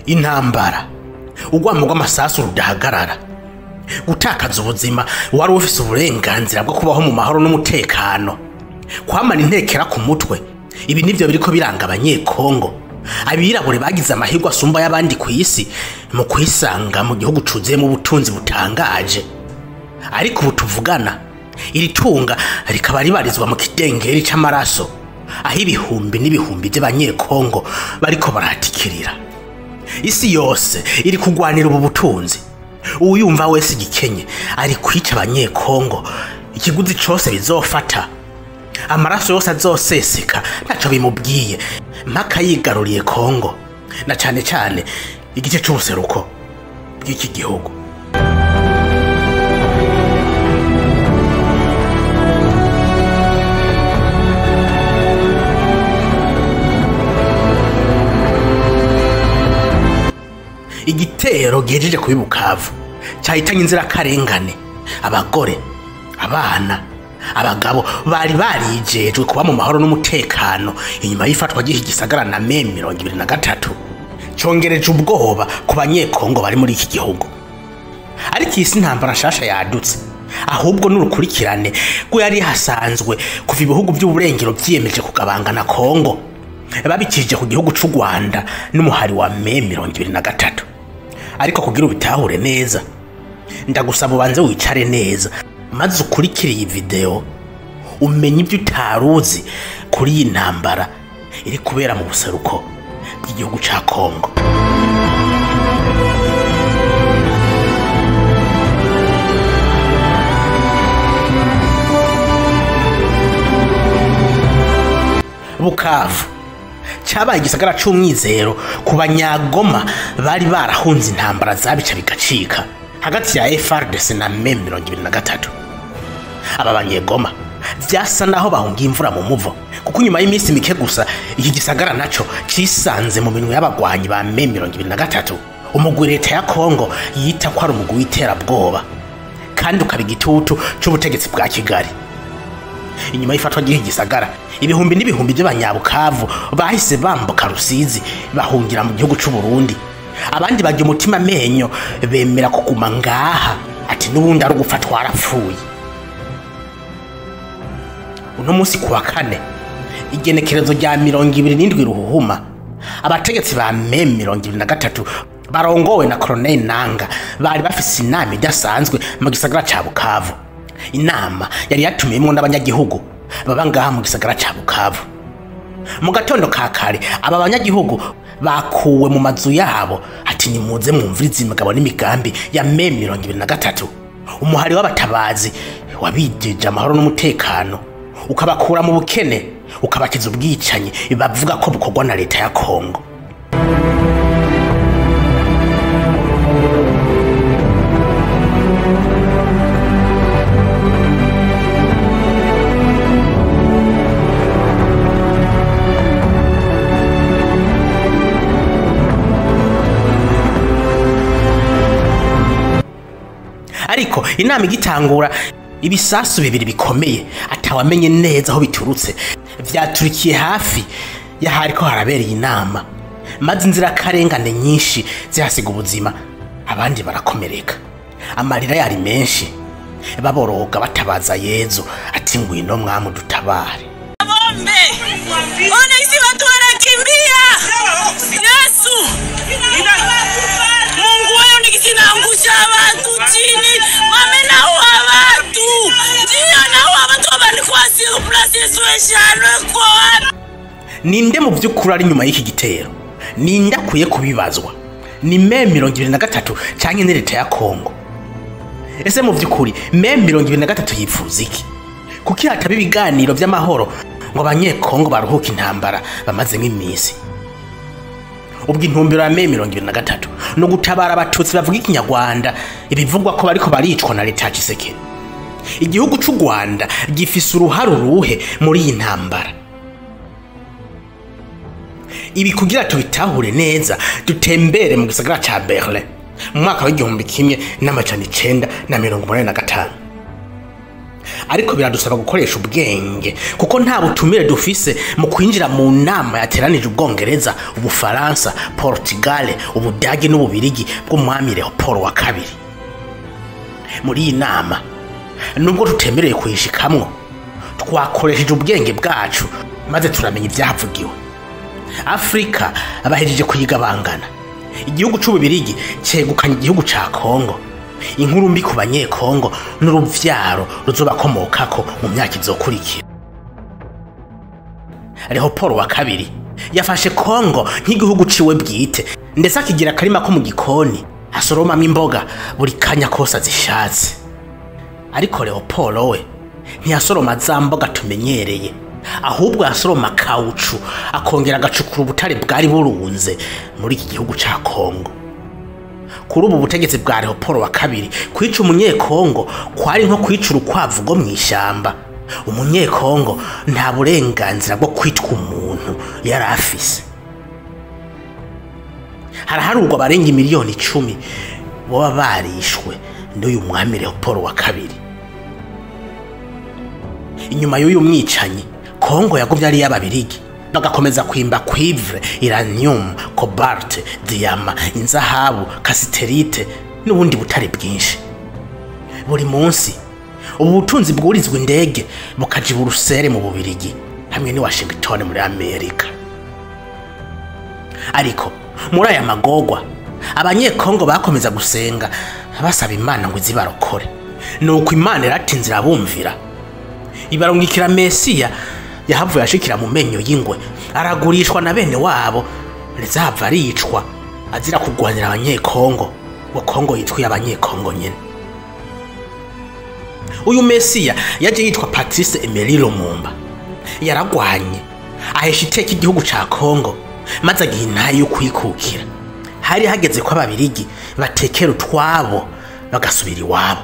Intambara, urwamo rw'amasasu rudahagarara, gutakaza ubuzima wari ufise uburenganzira bwo kubaho mu mahoro n'umutekano, kwamana intekera ku mutwe, ibi nivyo biriko biranga abanyekongo. Abirabure bagize amahirwe asumba y'abandi ku isi mu kwisanga mu gihugu cuzuyemo ubutunzi butangaje. Ariko ubu tuvugana, iri tunga rikaba ribarizwa mu kidengeri c'amaraso, aho ibihumbi n'ibihumbi by'abanyekongo bariko baratikirira. Isi yose iri kugwanira ubu butunzi. Uwuyumva wese igikenye ari kwica abanyekongo, ikiguzi cose bizofata, amaraso yose azoseseka ntaco bimubwiye, mpaka yigaruriye Kongo, na cane cane igice c'ubuseruko bw'iki gihugu. Igitero gihejeje kuba Bukavu cahitanye inzirakarengane, abagore, abana, abagabo bari barijejwe kuba mu mahoro n'umutekano inyuma y'ifatwa ry'iki gisagara na M23, congereje ubwoba ku banyekongo bari muri iki gihugu. Ariko iyi si intambara nshasha yadutse, ahubwo n'urukurikirane rwo yari hasanzwe kuva ibihugu by'uburengero vyiyemeje kugabangana Kongo, babikije ku gihugu c'u Rwanda n'umuhari wa M23. Ariko kugira ubitahure neza, ndagusaba ubanze wicare neza maze ukurikire iyi video umenye ibyo utaruzi kuri iyi ntambara iri kubera mu buseruko bw'igihugu ca Kongo. Bukavu cabaye igisagara c'umwizero ku banyagoma bari barahunze intambara zabica bigacika hagati ya FARDC na M23. Aba banyegoma vyasa naho bahungiye imvura mu muvo, kuko nyuma y'iminsi mike gusa iki gisagara naco cisanze mu minwe y'abagwanyi ba M23, umugwi leta ya Kongo yita ko ari umugwi w'iterabwoba kandi ukaba igitutu c'ubutegetsi bwa Kigali. Inyuma y'ifatwa ry'iki gisagara, ibihumbi n'ibihumbi by'abanyabukavu bahise bambuka Rusizi bahungira mu gihugu c'u Burundi. Abandi bajya umutima amenyo bemera kuguma ngaha, ati n'ubundi ari ugupfa twarapfuye. Uno munsi kuwa kane, igenekerezo rya 27 Ruhuhuma, abategetsi ba M23 barongowe na Colonel Nanga bari bafise inama idasanzwe mu gisagara ca Bukavu. Inama yari yatumiyemwo n'abanyagihugu baba ngaha mu gisagara ca Bukavu. Mu gatondo ka kare aba banyagihugu bakuwe mu mazu yabo, ati nimuze mwumvirize imigabo n'imigambi ya M23, umuhari w'abatabazi wabijeje amahoro n'umutekano, ukabakura mu bukene, ukabakiza ubwicanyi bavuga ko bukorwa na leta ya Kongo. Ariko inama igitangura, ibisasu bibiri bikomeye atawamenye neza aho biturutse vyaturikiye hafi y'ahariko harabereye inama, maze inzirakarengane nyinshi zihasiga ubuzima, abandi barakomereka. Amarira yari menshi, baboroga batabaza Yezu ati ngwino mwamu dutabare. Bombe! Ona isi watu wanakimbia! Yesu! Mungu wewe nikisinaangusha watu chini, wamenaua watu. Ndio naua watu wabalikuwa sur place Yesu eshanwe kwa wapi? Ninde mu vy'ukuri ari nyuma y'iki gitero? Ninde akwiye kubibazwa? Ni M23 canke ni leta ya Kongo? Ese mu vy'ukuri M23 yifuza iki? Kuki hataba ibiganiro vy'amahoro ngo abanyekongo baruhuke intambara bamazemo iminsi? Ubwo intumbero ya M23 no gutabara abatutsi bavuga ikinyarwanda ibivugwa ko bariko baricwa na leta ya Tshisekedi. Igihugu c'u Rwanda gifise uruhare uruhe muri iyi ntambara? Ibi kugira tubitahure neza, dutembere mu gisagara ca Berlin mu mwaka w'igihumbi kimwe n'amajana icenda na mirongo umunani na gatanu. Ariko biradusaba gukoresha ubwenge, kuko nta butumire dufise mu kwinjira mu nama yateranije Ubwongereza, Ubufaransa, Portugal, Ubudagi n'Ububirigi bw'umwami Leopold wa kabiri. Muri iyi nama, nubwo tutemerewe kuyishikamwo, twakoresheje ubwenge bwacu maze turamenya ibyahavugiwe. Afrika abahejeje kuyigabangana. Igihugu c'Ububirigi cegukanye igihugu ca Kongo. Inkuru mbi ku banyekongo n'uruvyaro ruzobakomokako mu myaka izokurikira. Leopold wa kabiri yafashe Kongo nk'igihugu ciwe bwite, ndetse akigira akarima ko mu gikoni asoromamwo imboga buri kanya kose azishatse. Ariko Leopold we ntiyasoroma za mboga tumenyereye, ahubwo yasoroma kawucu akongera agacukura ubutare bwari burunze muri iki gihugu ca Kongo. Kuri ubu butegetsi bwa Leopold wa kabiri, kwica umunyekongo kwari nko kwica urukwavu rwo mw'ishamba. Umunyekongo nta burenganzira bwo kwitwa umuntu yari afise. Haraharurwa abarenga 10 miliyoni boba barishwe n'uyu mwami Leopold wa kabiri. Inyuma y'uyu mwicanyi, Kongo yagumye ari iy'Ababirigi, bagakomeza kwimba cuivre, uranium, cobalt, diamant, inzahabu, cassitérite n'ubundi butare bwinshi. Buri munsi ubu butunzi bwurizwa indege bukaja i Buruseli mu Bubirigi hamwe ni Washington muri Amerika. Ariko muri aya magogwa, abanyekongo bakomeza gusenga basaba Imana ngo izibarokore. Nuko Imana iratinze irabumvira, ibarungikira Mesiya. Yahavuye ashikira mu menyo y'ingwe, aragurishwa na bene wabo, ndetse ahava aricwa azira kurwanira abanyekongo ngo Kongo yitwa abanyekongo nyene. Uyu Mesiya yaje yitwa Patrice Emery Lumumba. Yaragwanye ahesha iteka igihugu ca Kongo, maze agiha intahe yo kwikukira. Hari hageze ko Ababirigi batekera utwabo bagasubira iwabo.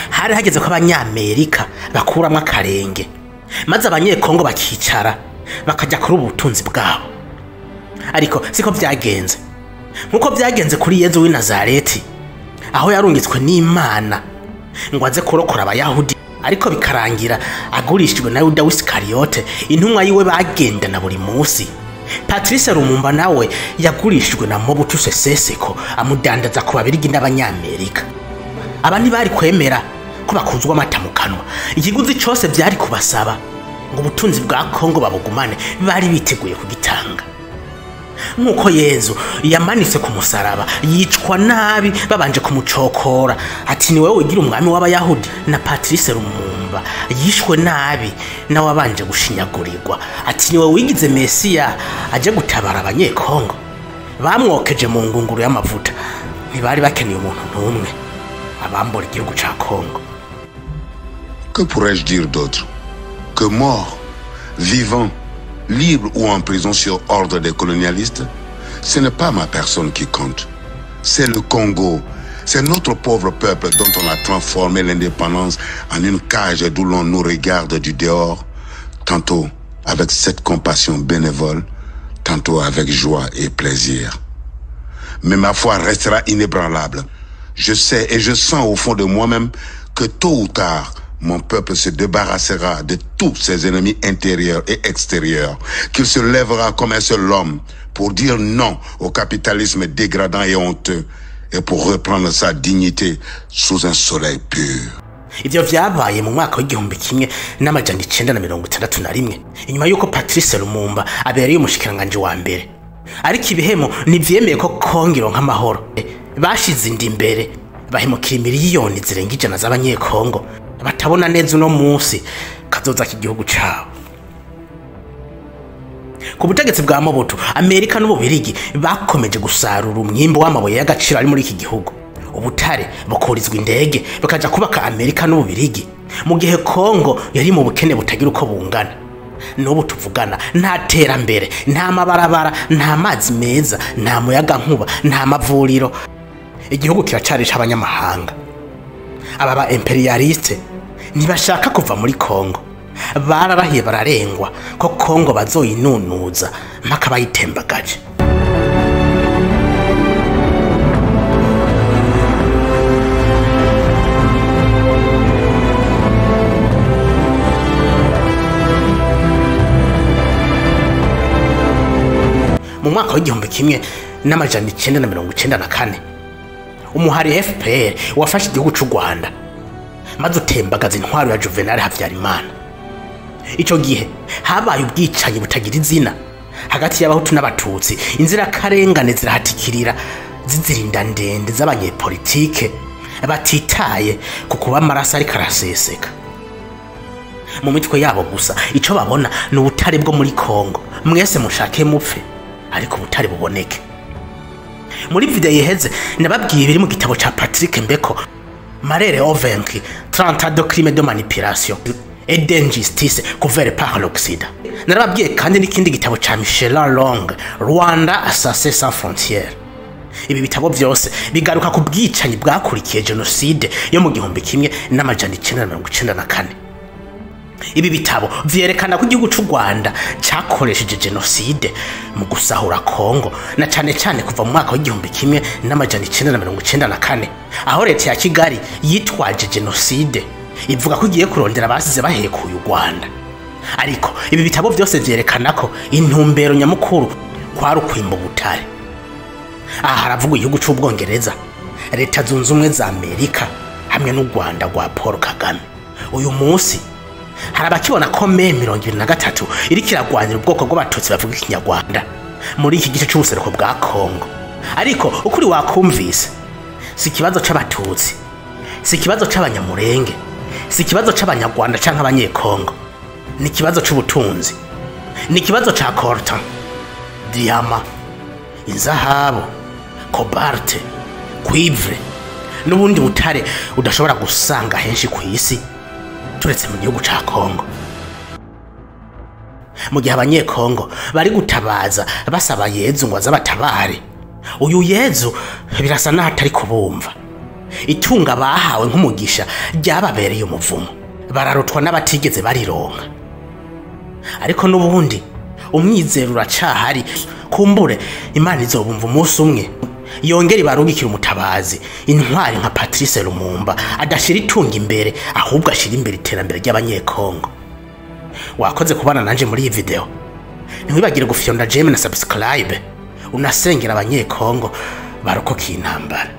Hari hageze ko Abanyamerika bakuramwo akarenge, maze abanyekongo bakicara bakajya kuri ubu butunzi bwabo. Ariko siko byagenze. Nkuko byagenze kuri Yezu w'i Nazareti, aho yarungitswe n'Imana ngo aze kurokora Abayahudi, ariko bikarangira agurishijwe na Yuda w'Isikariyote, intumwa yiwe bagendana buri munsi, Patrice Lumumba nawe yagurishijwe na Mobutu Sese Seko, amudandaza ku Babirigi n'Abanyamerika. Aba ntibari kwemera ko bakuzwa amata mu kanwa. Ikiguzi cose byari kubasaba ngo ubutunzi bwa Kongo babugumane, bari biteguye kugitanga. Nk'uko Yezu yamanitse ku musaraba yicwa nabi babanje kumucokora ati: "Ni wowe wigira umwami w'Abayahudi?" na Patrice Lumumba yishwe nabi, nawe abanje gushinyagurirwa ati: "Ni wowe wigize Mesiya aje gutabara abanyekongo?" Bamwokeje mu ngunguru y'amavuta. Ntibari bakeneye umuntu n'umwe abambura igihugu ca Kongo. Que pourrais-je dire d'autre? Que mort, vivant, libre ou en prison sur ordre des colonialistes, ce n'est pas ma personne qui compte. C'est le Congo. C'est notre pauvre peuple dont on a transformé l'indépendance en une cage d'où l'on nous regarde du dehors, tantôt avec cette compassion bénévole, tantôt avec joie et plaisir. Mais ma foi restera inébranlable. Je sais et je sens au fond de moi-même que tôt ou tard, mon peuple se débarrassera de tous ses ennemis intérieurs et extérieurs, qu'il se lèvera comme un seul homme pour dire non au capitalisme dégradant et honteux et pour reprendre sa dignité sous un soleil pur. Ivyo vyabaye mu mwaka w'1961, inyuma y'uko Patrice Lumumba abereye umushikiranganji wa mbere. Ariko ibihemo ntivyemeye ko Kongo ironka amahoro. Bashize inda imbere, bahemukira miliyoni zirenga 100 z'abanyekongo batabona neza uno munsi kazoza k'igihugu cabo. Ku butegetsi bwa Mobutu, Amerika n'Ububirigi bakomeje gusarura umwimbo w'amabuye y'agaciro ari muri iki gihugu. Ubutare bukurizwa indege bakaja kubaka Amerika n'Ububirigi, mu gihe Kongo yari mu bukene butagira uko bungana. N'ubu tuvugana nta terambere, nta mabarabara, nta mazi meza, nta muyaga nkuba, nta mavuriro. Igihugu kiracarisha abanyamahanga. Aba ba impérialistes ntibashaka kuva muri Kongo. Bararahiye bararengwa ko Kongo bazoyinunuza mpaka bayitembagaje. Mu mwaka w'1994 umuhari FPR wafashe igihugu c'u Rwanda maze utembagaza intwaro ya Juvenal Habyarimana. Ico gihe habaye ubwicanyi butagira izina hagati y'abahutu n'abatutsi, inzirakarengane zirahatikirira zizirinda ndende z'abanyepolitike batitaye ku kuba amaraso ariko araseseka. Mu mitwe yabo gusa ico babona ni ubutare bwo muri Kongo, mwese mushake mupfe ariko ubutare buboneke. Muri video iheze nababwiye ibiri mu gitabo ca Patrick Mbeko, Marere Ovenki, 30 ans de crimes de manipulation et d'injustice couverts par l'Occident. Narababwiye kandi n'ikindi gitabo ca Michelin Long, Rwanda Assassins sans frontières. Ibi bitabo byose bigaruka ku bwicanyi bwakurikiye genocide yo mu 1994. Ibi bitabo vyerekana ko igihugu c'u Rwanda cakoresheje genocide mu gusahura Kongo, na cane cane kuva mu mwaka w'1994, aho leta ya Kigali yitwaje genocide ivuga ko igiye kurondera abasize bahekuye u Rwanda. Ariko ibi bitabo byose vyerekana ko intumbero nyamukuru kwari ukwimba ubutare. Aha haravugwa igihugu c'Ubwongereza, Leta Zunze Ubumwe za Amerika hamwe n'u Rwanda rwa Paul Kagame. Uyu munsi hari abakibona ko M 23 iriko iragwanira ubwoko bw'abatutsi bavuga ikinyarwanda muri iki gice c'ubuseruko bwa Kongo. Ariko ukuri wakumvise, si ikibazo c'abatutsi, si ikibazo c'abanyamurenge, si ikibazo c'abanyarwanda canke abanyekongo, ni ikibazo c'ubutunzi, ni ikibazo ca coltan, diyama, inzahabu, cobalt, cuivre n'ubundi butare udashobora gusanga henshi ku isi turetse mu gihugu ca Kongo. Mu gihe abanyekongo bari gutabaza basaba Yezu ngo azabatabare, uyu Yezu birasa naho atari kubumva. Itunga bahawe nk'umugisha ryababereye umuvumo, bararutwa n'abatigeze barironka. Ariko n'ubundi umwizero uracahari, kumbure Imana izobumva umunsi umwe yongera ibarungikira umutabazi, intwari nka Patrice Lumumba, adashira itunga imbere ahubwo ashira imbere iterambere ry'abanyekongo. Wakoze kubana nanje muri iyi video, ntiwibagire gufyonda j'aime na subscribe, unasengera abanyekongo barokoka intambara.